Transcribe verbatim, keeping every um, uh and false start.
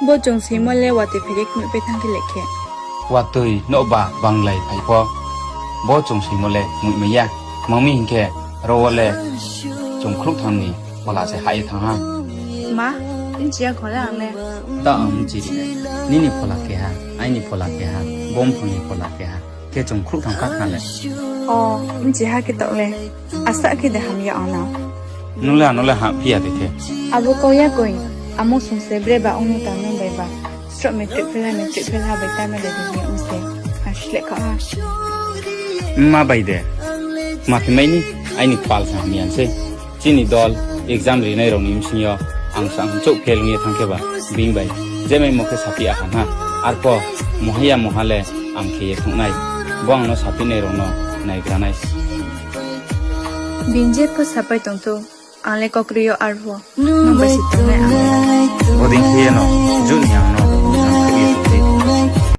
Bo chung soimo le watoi phai ye knoih pai thanng khe le khe. Watoi nouhba banglai phai pho, bo chung soimo le moihmai ya. Tma mi hing khe, ro wo le chung khrouhtham ni phola se hah ye thanng ha. Ma, bchi ya kho le ang le. Taoh ang bchi ri nai. Nini phola keha, aini phola keha, bo mphang ni phola keha. Khe chung khrouhtham kha khna le. O, bchi ha khe taoh le. Asuh khe de ham ya ang no. Nung le ano le hahphi ya de khe. Abo kau ya koi, amo sung se breba ong no ta nung bai ba. Sroh matric fail ha, matric fail ha bai ta no le di ya ong se. Ang sleh kha ha. Mma bai de. Ma khe mai ni, aini kpal sa hamya sei. Chini dol exam rinai rao ni bsing yo ang sa ang chouh fail ong ye thanng khe ba, bini bai je maimo khe saphi ya ha na. Arpho moha ya moha le ang khe ye thung nai. Bo ang no saphinai rao no naigra nai. Bini je pho sapai tong thou, ang le kau kroi yo arpho. Nung bai se tongnai ang.